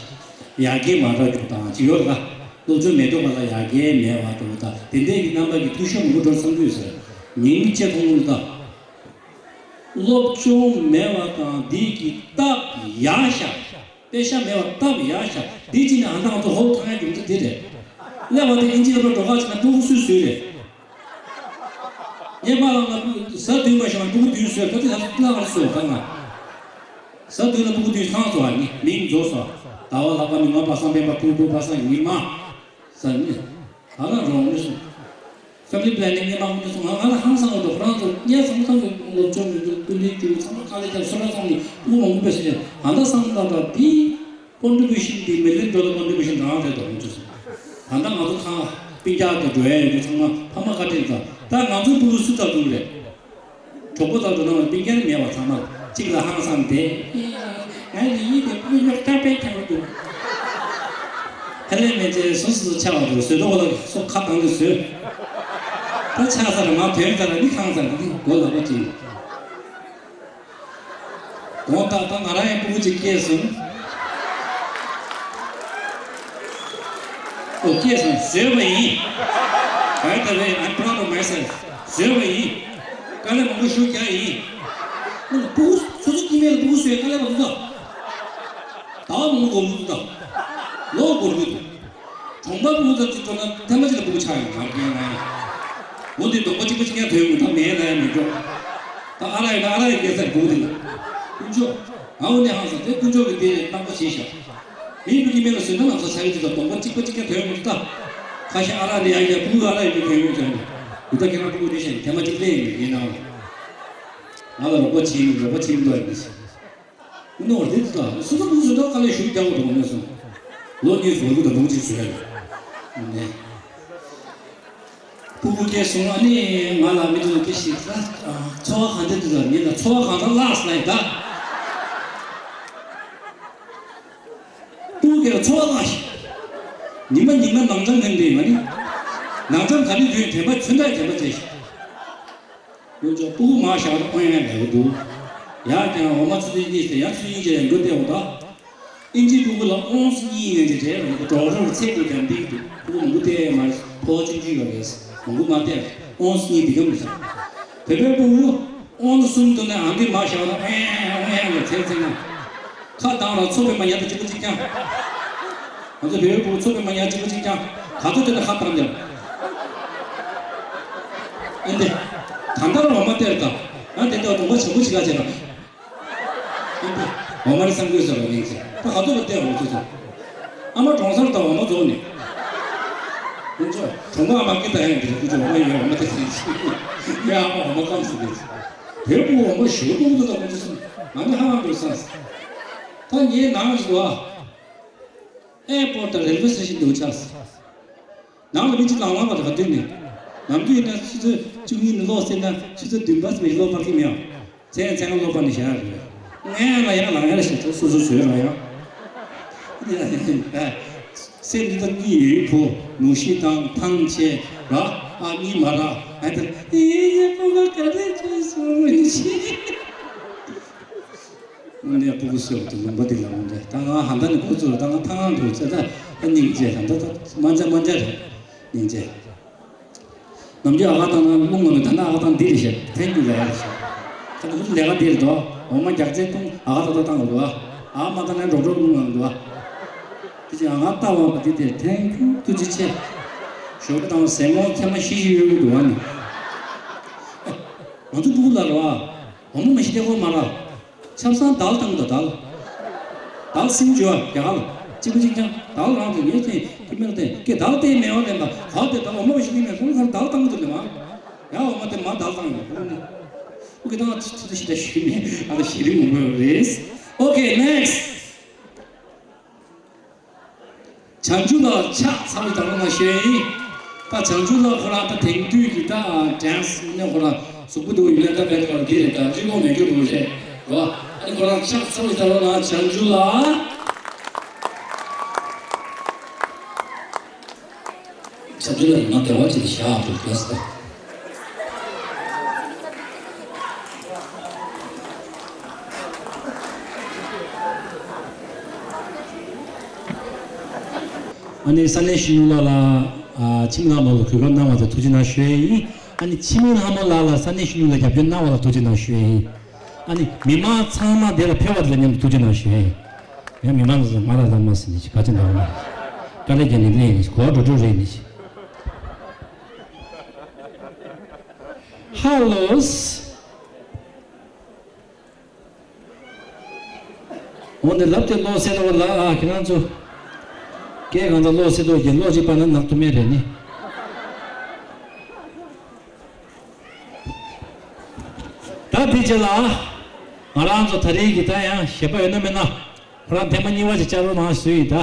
ཡར་རྒྱས་མ་འགྲོ་རྒྱུ་དང་ཅི་ཡོད་ར། སློབ་སྦྱོང་མེད་འགྲོ་བ་ལ་ཡར་རྒྱས་མེད་བ་འགྲོ་ད། དེ་འདྲའི་གི་རྣམ་པ་གི་ཐུགས་ཤོམ་མུ་འགྲོ་བསམ་དུས་ཟེར། ཉིན་གཅིག་མཐོང་ལ་ད། སློབ་སྦྱོང་མེད་བ་དང་འདི་གི་སྟབས་ཡག་ཤག་པེ་ཤ་མེད་བ་སྟབས་ཡག་ཤག་འདི་ཅི་ནས་ཨ་མདའ་ང་ཚོ་ཧོབ་ཐང་ཡ་རྒྱུ་མཚན་འདི་རེད། སླེབས་པ་དེ་ཨིན་ཇི་སློབ་གྲྭ་འགྲོ་ཁ་ཕྱིན་ན་སྤུ་གུ་སུས་བཟོས་རེད། ངས་པ་ལགས་ལ་གཟའ་བདུན་པ་ཞིག་ལ་སྤུ་གུ་བདུན་བཟོས། ད་དེ་ལ་སླ་བར་བཟོས་གང་ང་། གཟའ་བདུན་ལ་སྤུ་གུ་བདུན་ཚང་སོང་བ་ནི་མིང་རྫོགས་སོང་། ཟླ་བ་ལྷག་པ་ཉི་མ་པ་སངས་སྤེན་པ་ཕུར་བུ་པ་སངས་ཉི་མ། ས་ནི། ད་ལ་རོང་མི་སོང་། Family planning ནས་མང་པོ་སོང་། ང་ང་ལ་ཧང་སང་བ་འདུག་ཁོ་རང་ཚོ་ངས་བསམ་བསམ་གྱི་སློབ་སྦྱོང་མི་འདུག་སྐུ་ལས་རྒྱུ་ཚང་མ་དཀའ་ལས་བརྒྱབ་སོ་ར་སོང་ནས་སྐུ་མང་པོ་ཕེབས་སོང་། ད་ལྟ་བསམ་ད་ད་འདི་contribution འདི་million dollar contribution རང་རེད་དོ་མི་ཚོ་སོང་། ད་ལྟ་ང་ཚོ་ཁང་སྤུན་ཀྱག་དང་འགྲོ་ཡ་ཡོད་རྒྱུ་ཚང་མ་ཕ་མ་བཀའ་དྲིན་དང་། ད་ང་ཚོ་སྤུ་གུ་སུ་ལྟ་དགོས་རེད། གྲོགས་པོ་དག་ཏུ་ནང་ལ་སྤུན་ཀྱག་མེད་པ་ཚང་མ་གཅིག་ལ་ཧང་སང་སྟེ། ང་ཡི་ཡིད་དེ་སྤུ་གུ་ཉོག་ཀྱང་པས་ཀྱང་འདུག་ཧ་ལས་མེད་ཅེས་སོ་སོ་སོ་ཆགས་པ་དང་བཟོད་དོ་ལ་སོ་ཁ་གང་གི་བཟོད། ད་ཆགས་ས་ར་མ་དོན་ས་ར་མི་ཁང་ས་ར་མི་མགོ་ལ་པ་ཅིག་དགོངས་དག་ད་ང་རང་ཡང་སྤུ་གུ་གཅིག་སྐྱེས་སོང་། ཨོ་སྐྱེས་སོང་བཟོས་པ་ཡིན། By the way, I'm proud of myself. བཟོས་པ་ཡིན། དཀའ་ལས་མང་པོ་ཞུ་རྒྱག་ཡིན། སྤུ་གུ་སོ་སོ་སྐྱེ་དམན་ལ་སྤུ་གུ་བཟོས་དཀའ་ལས་མང་པོ་འདུག་ད་མང་པོ་འགོར་གི་འདུག་ད་ལོ་འགོར་གི་འདུག་གྲོང་པ་སྤུ་གུ་ཙམ་ཅིག་འགྲོ་ན་ཐེངས་མ་གཅིག་ལ་སྤུ་གུ་ཆགས་ཡོང་ང་རྒན་ང་ཡིན། འོ་འདི་གདོང་པ་གཅིག་པ་གཅིག་རྐྱང་ཐོན་ཡོང་ད་མེད་ན་ཡང་མི་འགྲོ། ད་ཨ་ར་ཡོད་ན་ཨ་ར་ཡོད་སྐད་ཆ་སྤུ་གུ་འདི་ལ། དཀོན་མཆོག་ང་འོ་ནས་ཧང་སང་དེ་དཀོན་མཆོག་གི་དེ་རེད་གནང་པ་བྱས་ཤག་མི་སྤུ་གུ་སྐྱེ་དམན་ལ་བཟོས་ན་ལམ་སང་ཆགས་ཀྱི་འདུག་ད་གདོང་པ་གཅིག་པ་གཅིག་རྐྱང་ཐོན་ཡོང་གི་འདུག་ད་ཁ་ཤས་ཨ་ར་ནས་ཡར་རྒྱག་སྤུ་གུ་ཨ་ར་ཡོད་ནས་ཐོན་ཡོང་ཀྱང་ནས་འདི་ད་ཁྱེད་རང་སྤུ་གུ་རེད་ཤག་ཐེངས་མ་གཅིག་ལས་ཡིན་ངའི་ནང་ལ་ང་ལ་རོགས་པ་བྱེད་མི་རོགས་པ་བྱེད་མི་འདུག་ཡིན་ནི། ནོར་འདི་ད་སུ་ད་སུ་ད་དཀའ་ལས་ཞུ་རྒྱག་དགོས་འདུག་ངོས་སོང་། ལོ་གཉིས་སུ་ལུག་ད་འདུག་ཅིག་བཟོས་ནས། སྤུ་གུ་སྐྱེས་སོང་ཨ་ནི་ང་ལ་མི་འདུག་སྐྱེ་ཞིག་ད་འཚོ་བ་གང་འདྲ་འདུག་ད་ངེད་ལ་འཚོ་བ་གང་འདྲ་ལགས་ལ་ཡིན་ད། ཚོ་བ་ལ་ཞིག་ཉི་མ་ཉི་མ་ནང་ལྕམ་ཐེངས་དེ་ཡོད་ནི། ནང་ལྕམ་ག་ནི་དུས་དྲན་པ་ཚུན་ད་དྲན་པ་བྱས་ཤིག་ལོ་ཅོག་སྤུ་གུ་མ་བཞག་ན་ཨོ་ཡ་ལས་གོ་འདུག་ཡང་ཀྱང་འོ་མ་ཚུ་དེ་གཉིས་ཏེ་ཡང་ཚུ་གཉིས་ཀྱི་ཡང་འགྲོ་བསྡད་འོ་ད། ཨིན་ཇི་སྤུ་གུ་ལ་ཨོང་སི་གཉིས་ཡན་གྱི་གྲས་ལ་གྲོགས་རོགས་ཚད་དེ་ཀྱང་འདིག་འདུག་སྤུ་གུ་མང་པོ་བལྟས་མ་ཕོ་ཆུང་ཆུང་ཡོད་རེད། མང་པོ་མ་བལྟས་ཨོང་སི་གཉིས་འདི་གམ་རེད། བོད་པའི་སྤུ་གུ་ཨོང་སི་གསུམ་དུ་ནས་ཨང་ཀི་མ་བཞག་ན་ཨེ་ཨེ་ཨེ་ལ་ཚད་ཚད་ན། ཁ་བཏང་ལ་ཚོ་པའི་མ་ཉར་དུ་གཅིག་པ་གཅིག་རྐྱང་། ང་ཚོ་བོད་པའི་སྤུ་གུ་ཚོ་པའི་མ་ཉར་གཅིག་པ་གཅིག་རྐྱང་། ག་ཚོད་དེ་ན་ཁ་བཏང་ཀྱང་། ཨེ་འདི། གང་ལྟར་འོ་མ་སྟེར་དང་། ང་དེ་འདྲ་གདོང་པ་ཆེན་པོ་ཞིག་ག་བྱས་ར། འོ་མ་རི་སང་དགོས་ཟེར་བ་ཡིན་ཟེར། ད་ག་ཚོད་ལ་བལྟས་འོང་ཚོད་ཚོད། ཨ་མ་གྲོང་གསར་དང་འོ་མ་རྫོགས་ནས། ཁོང་ཚོ་གྲོང་པ་ཨ་མ་སྐད་ད་ཡང་འདི་ཁོང་ཚོ་འོ་མ་ཡོད་འོ་མ་དེ་ཟིན་ཟིན། ཡ་ཨ་མ་འོ་མ་སྐམ་སོང་ནས། བོད་པོ་འོ་མ་ཞོ་སྟོང་དུ་ད་ཁོང་ཚོ་སོང་། ང་ནི་ཧ་ཧ་འགྲོ་སང་ཟིན། ད་ངའི་ནང་ཞིག་ལ། ཨེ་པོར་ཊ་རེལ་ཝེ་སི་ཊེ་ཤན་འདུག་ཆགས། ནང་ལ་མི་གཅིག་ལང་ལང་བ་དང་ག་དུས་ནས། ནམ་དུས་ཡིན་ན་ཆུ་ཚོད་བཅུ་གཉིས་ནས་ལོག་ཟེར་ན་ཆུ་ཚོད་བདུན་པ་ཙམ་ལོག་པར་གྱི་མེད། མཚན་མཚན་ལོག་པ་ནས་བཞག་རེད། ངས་ལ་ཡང་ལང་ཡར་ཞིག་ཐོག་སོ་སོ་བཟོས་ལ་ཡང་། སེམས་འདི་དག་གཉིས་ཡོད་བུ་མུ་ཤི་དང་ཐང་ཆེ་ར། ཨ་གཉིས་མ་ར། ཨ་ད་ཨེ་ཡ་པོ་ག་ག་རེ་བྱས་སོང་ཤི། དངོས་གནས་སྤུ་གུ་གསོས་པ་དེ་ལུང་པ་འདི་ལ་འོང་འདྲ། ད་ང་ཧ་ད་ནི་ཁོ་ཚོ་ལ་ད་ང་ཐང་འདུག་ཚེ་ད་ད་སྙིང་རྗེ་ད་ད་ད་མ་འཇའ་མ་འཇའ་རེད། སྙིང་རྗེ། ནམ་རྒྱུན་ཨ་ཁ་བཏང་ན་རླུང་ངམ་ད་ན་ཨ་ཁ་བཏང་འདི་རེད་ཤག་ཐེང་ཀྱུ་ལས་རེད་ཤག་ད་ཁོ་ཚོ་ལས་ཀ་འདི་རེད་དོ། འོ་མ་རྒྱག་ཚེ་ཐུང་ཨ་ཁ་ད་ད་བཏང་དགོས་འདུག་ཨ་མ་ད་ན་འགྲོ་འགྲོ་རླུང་ངམ་འདུག་ཨ། དེ་ཅི་ཨ་ང་ལྟ་བ་པ་འདི་དེ་ཐེང་ཀྱུ་ཐུགས་རྗེ་ཆེ། ཞོགས་པ་དང་ཟས་མོ་ཁྱེད་མ་ཤི་ཤི་ཡོད་གི་འདུག་ཨ་ནི། ང་ཚོ་སྤུ་གུ་ལ་རོ་ཨ། འོ་མ་མ་ཤི་དེ་ཁོ་མ་ར། ཆབ་གསང་དལ་བཏང་དང་དལ། དལ་སིམ་འཇུ་བ་རྒྱ་གར་ལ། གཅིག་པ་གཅིག་རྐྱང་དལ་རང་དུ་ཉེ་ཚེ་ཁྱི་མེར་ཏེ་སྐད་དལ་ཏེ་མེ་བ་ལེན་པ་ག་དེ་དལ་འོ་མ་བ་ཞིག་ནི་མེ་ཁོང་ཁར་དལ་བཏང་དུ་ལེ་མ། ཡ་འོ་མ་དེ་མ་དལ་བཏང་ཡོད་ཁོང་ནི། ཨུ་ཀི་དང་ཚི་ཚི་ཤི་ད་ཤི་མེ་ཨ་ད་ཤི་རི་མོ་མོ་རེས། Okay, next. བྱང་ཆུབ་ལ་ཕྱག་འཚལ་བའི་དག་ལོ་ན་ཞུ་ཡ་ཡིན། ད་བྱང་ཆུབ་ལ་ཁོ་རང་ད་དེང་དུས་ཀྱི་ད་ཌན་སི་ནས་ཁོ་རང་གཟུགས་པོ་འདུག་ཡིན་ན་ད་བེད་ཁོ་རང་འདི་རེད་ད་རི་མོ་མེད་རྒྱུ་རུ་རེད་རོ། ཨ་ནི་ཁོ་རང་ཕྱག་འཚལ་བའི་དག་ལོ་ན་བྱང་ཆུབ་ལ། བྱང་ཆུབ་ལ་ཡིན་ན་དལ་བ་ཅིག་བཞག་ཐུབ་ལ་ཟེར། ཨ་ནི་ས་གནས་ཤིང་ནུ་ལ་ལ་ཨ་ཁྱིམ་ལ་མ་ལ་གུས་པ་གནང་བ་དང་ཐུགས་རྗེ་གནང་ཞུ་ཡས་ཡིན། ཨ་ནི་འཆི་མེད་ལྷ་མོ་ལགས་ལ་ས་གནས་ཤིང་ནུ་ལ་རྒྱབ་སྐྱོར་གནང་བ་ལ་ཐུགས་རྗེ་གནང་ཞུ་ཡས་ཡིན། ཨ་ནི་མི་མང་ཚང་མ་དེ་ལ་ཕེབས་པ་དེ་ལ་མཉམ་དུ་ཐུགས་རྗེ་གནང་ཞུ་ཡས་ཡིན། ཡང་མི་མང་ཚོ་ང་ལ་ལ་མ་ཟིན་ནི་ཞིག་ག་ཅི་འདྲ་བ་མ་རེད། དཀའ་ལས་རྒྱག་ནི་ལས་ནི་ཞིག་གོ་འགྲོ་འགྲོ་རེད་ནི་ཞིག་ཧ་ལོས། འོ་ནི་ལབ་སྟེ་བློ་གསལ་ཏོ་ལ་ཨ་ཁྱེད་རང་ཚོ། སྐད་གང་ཚ་བློ་གསལ་ཏོ་གྱི་བློ་གཅིག་པ་ན་ནག་ཐུ་མེད་རེད་ནི། ད་དེ་རྗེས་ལ། ང་རང་ཚོ་ད་རེས་ཀྱི་ད་ཡང་ཞེད་པ་ཡོད་ན་མེད་ན། ཁོ་རང་ཐེངས་མ་གཉིས་པ་ཅིག་བཅར་རོགས་གནང་ཞུས་ཡིན་ད།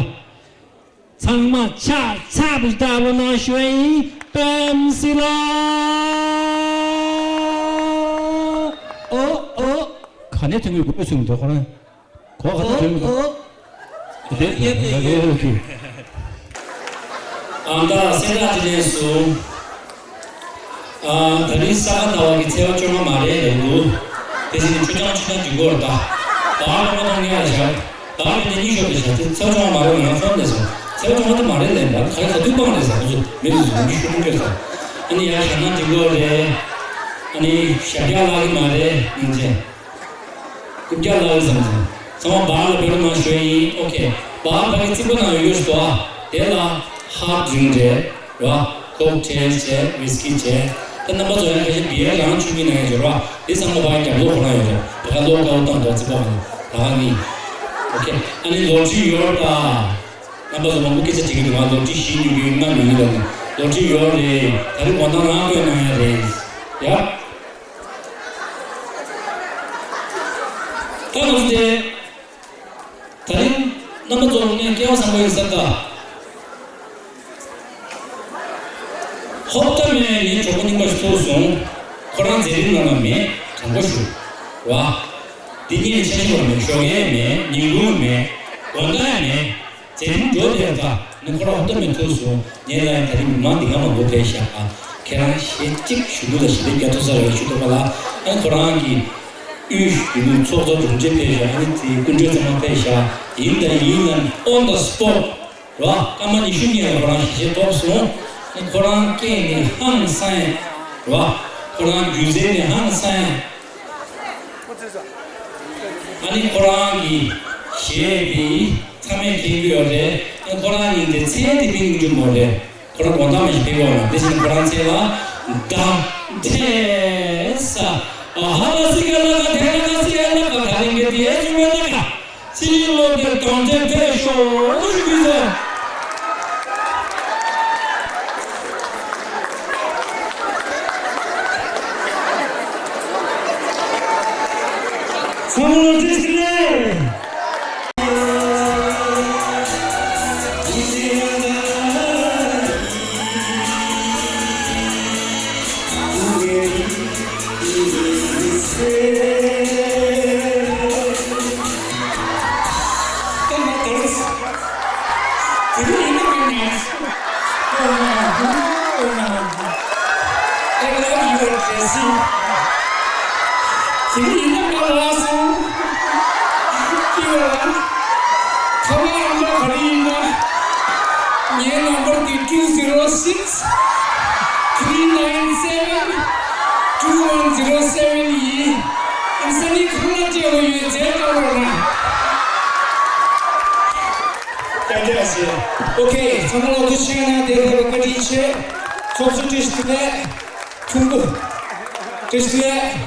ཚང་མ་ཕྱག་འཚལ་བའི་བརྡ་རོགས་གནང་ཞུ་ཡིན་པེམ་སི་ལ། ཨོ་ཨོ། ག་ནས་ཐོན་གྱི་དགོས་པའི་ཚུལ་འདུག་ཁོ་རང་། གོ་ག་ཚོད་ཐོན་གྱི་འདུག་ཨོ་ཨོ། དེ་ཡེ་དེ་ཡེ་ཡེ་ཡེ། ཨ་མདའ་སེང་ག་དེ་ནས་སུ། ཨ་ད་རིང་ས་ག་ཟླ་བ་གི་ཚེས་པ་བཅོ་ལྔ་མ་རེད་ལབ་འདུག་དེ་བཞིན་ཆུ་ཆང་ཆུ་ཆང་འདུག་གོ་ད། ད་ཨ་མ་མཐོང་ངེས་ལ་བཞག་ད་ཨ་མ་དེ་གཉིད་ཤོར་དེ་བཞག་དེ་ཚེས་པ་བཅོ་ལྔ་མ་རེད་ང་ཚོ་ལས་སོང་ཚེས་པ་བཅོ་ལྔ་དེ་མ་རེད་ལབ་ད་ག་རེ་ག་དུས་སྤང་རེད་ཟེར་ཁོ་ཚོ་མི་རེད་ཟེར་གཉིད་ཤོར་མི་སྐྱོ་ཟེར། ཨ་ནི་ཡ་ཞག་ན་འདི་གོ་རེད། ཨ་ནི་ཞབས་རྒྱག་ལག་གི་མ་རེད་སྙིང་རྗེ། རྐུབ་བཀྱག་ལ་བཟང་ཟིན། ཚང་མ་བར་ལ་བེད་མ་ཞོས་ཡིན། ཨོ་ཁེ། བར་ཕ་གི་རྩིག་པ་ནང་ཡོད་ཡོད་ཞུ་བ། དེ་ལ་ཧར་ཌི་རིང་རེད། ར། ཁོག་ཊེལ་བྱས་ཝིས་ཀི་བྱས། ད་རྣམ་པ་ཚོ་ཡང་ཁ་ཤས་བི་ཡར་རང་ཆུང་གི་ནང་ཡང་ཡོད་ར། དེ་ཚང་མ་བར་རྒྱབ་ལོག་ཁོ་ན་ཡོད་རེད། དེ་ག་ལོག་དཀའ་བ་བཏང་འདུག་རྩིག་པ་གང་ད་ག་ནི། ཨོ་ཁེ། ཨ་ནི་ལོ་ཊི་ཡོད་ད། རྣམ་པ་ཚོ་མང་པོ་སྐད་ཆ་དྲིས་ཀྱི་འདུག་ང་ལོ་ཊི་བཞི་ཉོ་གི་ཡོད་ལྔ་ཉོ་གི་ཡོད་ལ་ནི་ལོ་ཊི་ཡོད་རེད། ད་རིང་དགོང་དག་རང་བཀོད་གནང་ཡ་རེད། ཡ། ད་ང་ཚོ་དེ། ད་རིང་རྣམ་པ་ཚོ་ངས་སྐལ་བ་བཟང་པོ་ཡིན་བསམ་ད། ཧོབ་ཏ་མེད་ངའི་གྲོགས་པོ་རྙིང་པ་ཞིག་ཐུག་སོང་། ཁོ་རང་མཛད་རིམ་ནང་ལ་མེད་དྲང་པོ་ཞུ། བ། འདི་ངས་འཆར་གཞི་བ་མེད་ཞོགས་ཡས་མེད་ཉིན་གུང་མེད་དགོང་དག་ཡང་མེད། དེ་རིང་འགྲོ་དེ་ད་ནི་ཁོ་རང་ཧོབ་ཏེ་མེད་ཐུག་སོང་། ངས་ལ་ཡང་ད་རིང་མི་མང་འདི་ག་མང་པོ་ཕེབས་ཤག་ཨ་ཁྱེད་རང་ཞེ་གཅིག་ཞུ་འདུག་ལ་ཞེ་དྲག་རྒྱ་ཐུག་ས་རེད་ཞུ་འདུག་པ་ལ། ཨ་ཁོ་རང་གི་དབུས་ཡུལ་ཚོགས་གཙོ་དྲུང་ཆེ་ཕེབས་ཤག་ཨ་ནི་དེ་སྐུ་མགྲོན་ཚང་མ་ཕེབས་ཤག་ཡིན་ད་ཡིན་ན་on the spot ར་སྐར་མ་ཉི་ཤུ་ཉིན་ལ་ཁོ་རང་ཞེ་གཅིག་ཐོབ་སོང་། ཨ་ཁོ་རང་སྐད་ནི་ཧང་སང་ཡ་ར་ཁོ་རང་རྒྱུ་མཚན་ནི་ཧང་སང་ཡ། ཨ་ནི་ཁོ་རང་གི་གཞས་དེ་ཚང་མས་མཁྱེན་གྱི་ཡོད་རེད། ཨ་ཁོ་རང་ཉིད་དེ་མཚན་དེ་པིན་གྱི་མོ་རེད། ཁོ་རང་དགོང་དག་མ་ཞིག་ཕེབས་ཡོང་ལ་དེ་བཞིན་ཁོ་རང་མཚན་ལ་ད་ཐེ་ས་ཨ་ཧ་ལ་སི་ཀ་ལ་ཀ་ཐེ་ལ་ཀ་སི་ཀ་ལ་ཀ་ད་རིང་གི་དེ་ཞུ་མེད་ན་ཀ་སི་ལོ་དེ་དང་དེ་ཕེབས་ཤོག་ཞུ་གི་ཟེར། ཚང་མ་བཀྲ་ཤིས་བདེ་ལེགས། I love your dressing. དེ་ཡིན་ན་ང་ལ་སོང་། ཁྱེད་ལ་ཁ་པར་ཨང་གྲངས་ག་རེ་ཡིན་ན། ངའི་ནམ་བར་དེ་two zero six three nine seven two one zero seven ཡིན། ཨ་ནི་ས་གནས་གང་ལ་སྤྲད་དགོས་ཡོད་རྫས་བཀའ་རོགས་གནང་། ཡང་བསྐྱར་ཞུ། ཨོ་ཁེ། ཚང་མ་ལ་ཐུགས་རྗེ་ཆེ་གནང་། དེ་ལྟར་བཀའ་དྲིན་ཆེ། ཚོགས་གཙོ་བཀྲ་ཤིས་བདེ་ལེགས། ཁྱུང་པོ་བཀྲ་ཤིས་བདེ་ལེགས།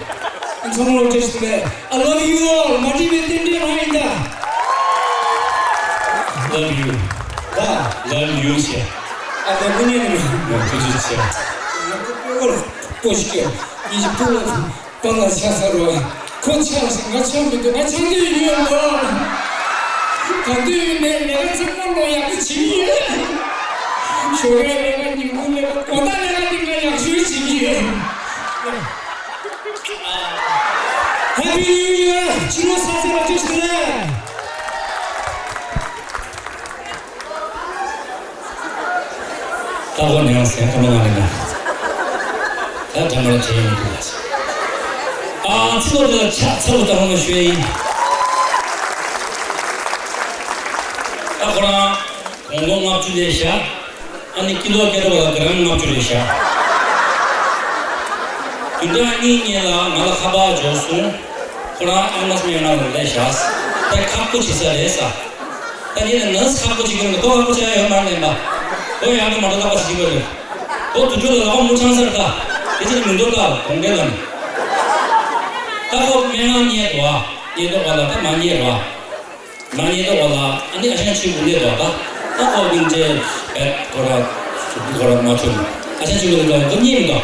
ཚང་མ་ལ་ཐུགས་རྗེ་ཆེ། I love you all. མ་བྲིས་པའི་རྟེན་འབྲེལ་མ་ཡིན་ད། Love you. ད་love you ཞེས། ཨ་ད་དངོས་གནས་ནི་ཐུགས་རྗེ་ཆེ། ང་ཁོ་པོ་ལ་པོ་ཞིག་ཡིན་ཞིག་པོ་ལ། པ་ལ་ཆ་ས་རོ། ཁོ་ཆགས་ཤིང་ང་ཆགས་མི་འདུག་ང་ཆགས་འདོད་ཡོད་ལོ། ག་འདོད་ཡོད་ནས་ལས་ཀ་ཚང་མ་ལོ་ཡག་པོ་བྱེད་ཀྱི་ཡོད། ཞོགས་ཀའི་ལས་ཀ་ཉིན་གུང་ལས་ཀ་དགོང་དག་ལས་ཀ་དེ་ང་ཡག་ཤོས་བྱེད་ཀྱི་ཡོད། Happy New Year. ཕྱི་ལོ་གསར་ཚེས་ལ་བཀྲ་ཤིས་བདེ་ལེགས། ད་གོ་ནས་ཡང་སེམས་ཁ་མ་ལ་ནས་ད་དྲ་མར་བྱས་ཡོང་དུས་ལ། ཨ་ཚིག་ལོ་དེ་ལ་ཆ་ཚ་བོ་ད་ཧོ་ནོ་ཞུ་ཡ་ཡིན། ད་ཁོ་རང་དགུང་ལོ་ལྔ་བཅུ་ལས་བཞག་ཨ་ནི་ཀི་ལོ་སྐྱེ་འགྲོ་བ་ལ་ག་རང་ལྔ་བཅུ་ལས་བཞག་བདུན་ཕྲག་གཉིས་སྔོན་ལ་ང་ལ་ཁ་པར་འབྱོར་སོང་། ཁོ་རང་ཨ་མ་སྨན་ཁང་ལ་སླེབས་བཞག་ད་ཁག་པོ་བྱེད་ས་རེད་ས། ད་ངས་ནི་ནར་སི་ཁག་པོ་ཅིག་ཡོང་ནས་ཁོ་ཁག་པོ་ཆགས་ཡོད་མ་རེད་པ། ཁོ་ཡང་ནི་མ་འགྲོ་ལག་པ་ཞིག་པ་རེད། ཁོ་དུས་ཚོད་ལ་ལག་པ་མུ་ཆང་སར་ལྟ། དེ་ཚོ་མི་འདོར་ལྟ་གོང་འཕེལ་ལ་ནི། ད་ཁོ་སྨན་ཁང་ཉལ་འདུག་ཨ། ཉལ་འདུག་པ་ལ་ད་མ་ཉལ་ར། མ་ཉལ་འདུག་པ་ལ་ཨ་ནི་ཨ་ཞང་ཆོས་སྐུ་སླེབས་འདུག་ད། ད་ཁོ་ཀུན་ཆེ་བེད་ཁོ་ར་ཁོ་ར་མ་ཆོད་ནི། ཨ་ཞང་ཆོས་སྐུ་སླེབས་འདུག་ཁོ་ཉལ་མི་འདུག་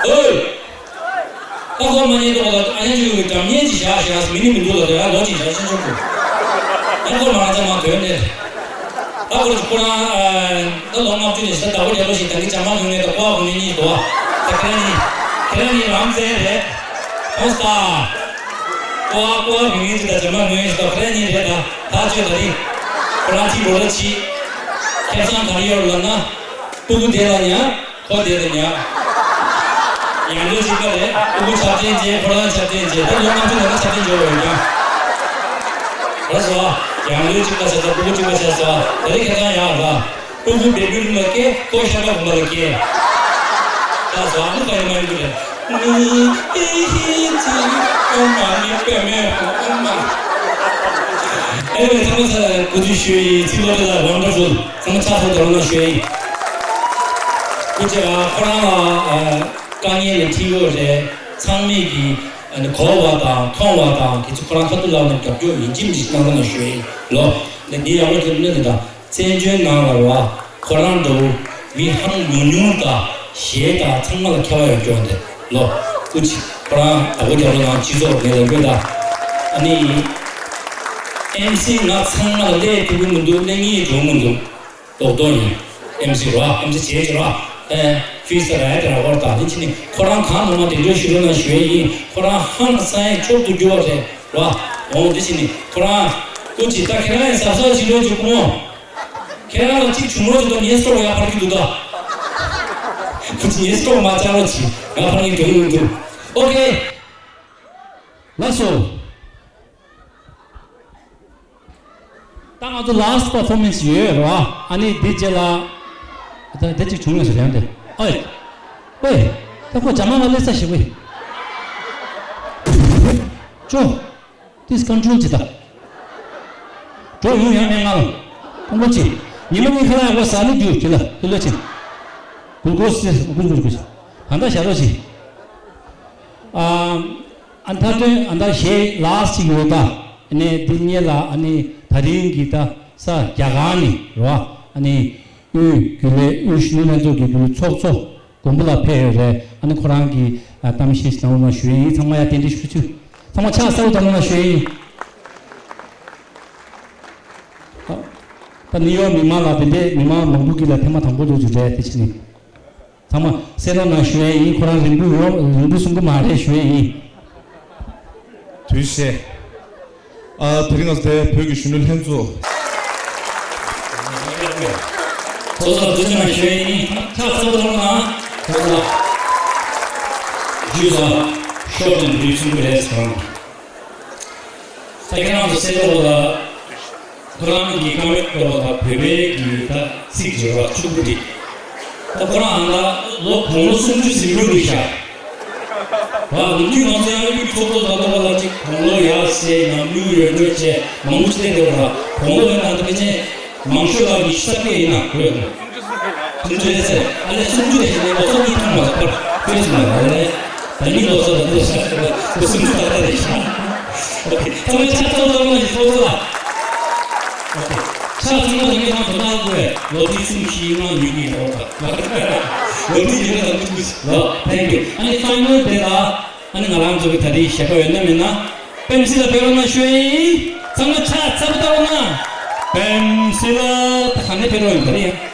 ཨོའི། ད་ཁོ་མ་ཉལ་འདུག་ལ་ཨ་ཡ་ཅིག་གི་འགྲམ་ཉལ་ཅིག་བཞག་བཞག་མི་ནི་མི་འདུག་ལ་དེ་ཡང་ལོ་ཅིག་བཞག་ཤེས་ཆོག་གི། ཡང་ཁོ་མ་རྩ་མ་དོན་ནས། ད་ཁོ་ཁོ་རང་ད་ལོ་ལྔ་བཅུ་ནས་ས་ཟླ་བ་བརྒྱད་པ་ཞིག་ད་གི་ཇ་མ་ཉུང་ནས་ད་ཀོ་བ་གུང་ནས་གཉིས་འདུག་ད་ཁེ་ར་གཉིས་ཁེ་ར་གཉིས་རང་བཙན་རེད། ཁོང་ས་ཀོ་བ་ཀོ་བ་གུང་ནས་ཅིག་ད་ཇ་མ་ཉུང་ནས་ཞིག་ད་ཁེ་ར་གཉིས་རེད། ད་ད་ཆོས་ད་རིང་ཁོ་རང་ཅིག་འགྲོ་ལ་ཕྱིས། ཁེ་བཟང་ག་རེ་ཡོད་ལབ་ན། སྤུ་གུ་དེ་ལ་ཉག་ཁོ་དེ་ལ་ཉག་ཡང་ལོས་གཅིག་པ་རེད། སྤུ་གུ་ཆབ་ཆེན་བྱས་ཁོ་རང་ཆབ་ཆེན་བྱས་ད་ལོ་ལྔ་བཅུ་ལ་ད་ཆབ་ཆེན་བྱས་འོས་ཀྱང་། རེད་སོ། ཡང་ལོས་གཅིག་པ་བྱས་ད་སྤུ་གུ་གཅིག་པ་བྱས་སོ། ད་རེས་ཁ་སང་ཡག་ལ། སྤུ་གུ་བེ་བུ་རིང་ལ་སྐྱེས་ཁོ་ཤ་ཁྲག་གོང་པ་ལ་སྐྱེས། ད་སོ་ཨ་ནི་ཁ་ཡི་མ་ཡིན་གི་རེད། མི་ཨེ་ཧི་ཅི་ཨོ་མ་ནི་པེ་མེ་ཧོ་ཨོ་མ། ཨེ་ཚང་མ་ཚ་གུ་ཚུལ་ཞུ་ཡི་ཚིག་ལོ་དེ་ལ་ཝན་ཌར་ཕུལ། ཚང་མ་ཕྱག་ཐོག་ཏུ་ལོངས་ཞུ་ཡིན། སྐུ་མཁྱེན་ཁོ་རང་ལ་དཀའ་ངལ་ལ་འཕྲད་ཡོད་རེད། ཚང་མས་ཀྱི་གོ་བ་དང་མཐོང་བ་དང་དེ་ཚོ་ཁོ་རང་ཁ་ཐུག་ལ་ནས་རྒྱབ་སྐྱོར་ཡིན་གཅིག་མིན་གཅིག་གནང་རོགས་གནང་ཞུ་ཡིན་ལོ། ལས་འདི་ཡག་པོ་ཐེབས་ནས་ད་བཙན་བྱོལ་ནང་ལ་བ་ཁོ་རང་འདྲ་བོ་མི་ཧང་ཉུང་ཉུང་དང་གཞས་དང་ཚང་མ་ལ་ཁྱད་པར་ཡོད་སྐྱོ་འདི་ལོ། སྐུ་མཁྱེན་ཁོ་རང་དགའ་པོ་རྒྱབ་ལ་ནང་སྤྱི་ཚོགས་ངས་ལ་འགོད་ད། ཨ་ནི་ཨེམ་སི་ང་ཚང་མ་ལ་ལས་ཐུབ་ཀྱི་མི་འདུག་ལས་ངེས་འགྲོ་མི་འདུག་རྡོག་རྡོག་ཡིན། ཨེམ་སི་ར་ཨེམ་སི་བྱེད་ཀྱི་ར། ཨེ་ཕི་སི་ར་ཡ་དེ་ར་བར་ད་འདི་ཕྱི་ནི་ཁོ་རང་གང་ནང་མ་དེ་འདྲ་ཞུ་རོགས་གནང་ཞུ་ཡ་ཡིན། ཁོ་རང་ཧང་སང་ཡ་མཆོག་ཏུ་གྱུར་བ་རེད་ར། འོང་འདི་ཕྱི་ནི་ཁོ་རང་ ཨུ་ཅི་ད་ཁྱེད་རང་ཡང་གཟབ་གཟབ་བྱེད་རོགས་བྱེད་ཀུ་མོ། ཁྱེད་རང་ལ་གཅིག་བྱུང་རོགས་བྱེད་དོ། ཉེས་སོགས་ཡག་པར་གྱི་འདུག་ད། ཨུ་ཅི་ཉེས་སོགས་མ་བཅར་རོགས་བྱེད། ང་ཕར་ངའི་འགྲོ་ཡོང་འདུག་ཨོ་ཁེ། ལགས་སོ། ད་ང་ཚོ་last performance་ཡོད་རེད་བ། ཨ་ནི་འདི་རྗེས་ལ། ད་འདི་གཅིག་བྱུང་ཡོད་ཟེར་ཡང་དེ། ཨོའི། ཨོའི། ད་ཁོ་རྒྱ་མ་ལ་སླེབས་ས་ཞིག་ཝེ། ཅོ། This control་ཅི་ད། འགྲོ་ཡོང་ཡང་མེད་ང་ལ། ཁོང་ཁོ་ཅི། ཉི་མ་གཉིས་ཁ་ལ་ཡག་པོ་ཟ་ནི་རྒྱུ་ཅི་ལ་ལུ་ལ་ཅི། གུར་གུར་སི་གུར་གུར་གུར། ད་ད་ཞག་རོ་ཅི། ཨ། ཨ་མཐའ་དོན་ཨ་མཐའ་གཞས་last་ཅིག་ཡོད་ད། ཨ་ནི་འདི་གཉིས་ལ་ཨ་ནི་ད་རིང་གི་ད་ས་རྒྱ་གར་ནི་རོ། ཨ་ནི་དབུས་རྒྱུན་ལས་དབུས་གཞོན་ནུ་ལྷན་ཚོགས་ཀྱི་རྒྱུན་ལས་ཚོགས་གཙོ་མགོན་པོ་ལགས་ཕེབས་ཡོད་རེད། ཨ་ནི་ཁོ་རང་གི་ཨ་གཏམ་བཤད་ཞིག་གནང་རོགས་གནང་ཞུ་ཡ་ཡིན། ཚང་མ་ཡ་རྟེན་འབྲེལ་ཞུ་ཆུ། ཚང་མ་ཕྱག་གསལ་པོ་གནང་རོགས་གནང་ཞུ་ཡ་ཡིན། ད་ནིའུ་ཡོག་མི་མང་ལ་དེ་འདྲའི་མི་མང་མང་པོ་གི་ལ་ཐེངས་མ་དང་པོ་ལོ་རྒྱུས་རེད་དེ་ཕྱི་ནས། ཚང་མ་གསན་རོགས་གནང་ཞུ་ཡ་ཡིན། ཁོ་རང་རིང་པོ་ཡོང་རིང་པོ་གསུང་གི་མ་རེད་ཞུ་ཡ་ཡིན། དུས་ཟེར། ཨ་དེ་རིང་ང་ཚོ་དེ་བོད་ཀྱི་གཞོན་ནུ་ལྷན་ཚོགས། ཚོགས་གཙོ་དུས་ཚོད་ནང་ཞུ་ཡ་ཡིན། ཕྱག་འཚལ་ལོ་ན། ཚོགས་གཙོ། ཞུས་ཙང་ཤོག་དང་འབྲུ་གསུང་གི་རེད་ཟེར་བ། ད་ཁྱེད་རང་ཚོ་གསལ་པོ་ལ། ཁོ་རང་གི་ཀ་མེད་སྐོར་ལ་བོད་པའི་གི་ད་ཚིག་བརྗོད་པ་ཕྱུག་པོ་དེ། ད་ཁོ་རང་ཨ་ད་ལོ་དགུང་ལོ་སུམ་ཅུ་ཟིན་འགྲོ་གི་ཤག་བ་ལོ་རྒྱུས་ང་ཚོ་ཡང་ཡུལ་ཚོགས་གཙོ་ད་ལྟ་བ་ལ་ཅིག་དགུང་ལོ་ཡར་སེ་ནམ་ཡུལ་ཡོད་འགྲོ་བྱས་མང་པོ་ཅིག་བསྡད་བ་དགུང་ལོ་ཡང་ད་ཕལ་ཆེར་མང་ཤོས་ལ་ཉི་ཤུ་རྩ་བརྒྱད་ཡིན་ན་དགོས་ཡོད་ན། སུམ་ཅུ་རེད་ཟེར། ཨ་ལས་སུམ་ཅུ་རེད་ཟེར་ནས་ལོ་ཚོད་གཉིས་ཐུང་མ་ལ་པར་དཔེ་སུ་མ་ལ་ལས། ད་ནི་ལོ་ཚོད་ལ་ལོ་ཤ་ལོ་སུམ་ཅུ་ད་ལྟ་རེད་ཤག་ཨོ་ཁེ། ཚང་མས་ཕྱག་ཚོད་ཚོད་མ་ཞིག་ཚོད་ཚོད་ལ། ཨོ་ཁེ། ཕྱག་ཚང་མ་དང་ངས་ཁང་དུ་ནང་དགོས་ལོ་དུས་གསུམ་བཞི་ལྔ་ཉུལ་གྱི་ཡོད་པ། ལོ་དུས་ཉི་མ་དང་དུས་ཀུན་ལོ། Thank you། ཨ་ནི་ཕའི་ནལ་དེ་ལ། ཨ་ནི་ང་རང་ཚོ་གི་ད་རེས་ཞལ་པར་ཡོད་ན་མེད་ན། པེམ་སི་ལ་ཕེབས་རོགས་གནང་ཞུ་ཡ་ཡིན། ཚང་མ་ཕྱག་ཚ་པོ་བཏང་རོགས་གནང་། པེམ་སི་ལ་ད་ག་ནས་ཕེབས་རོགས་ཡིན་ད་རེས་ཡང་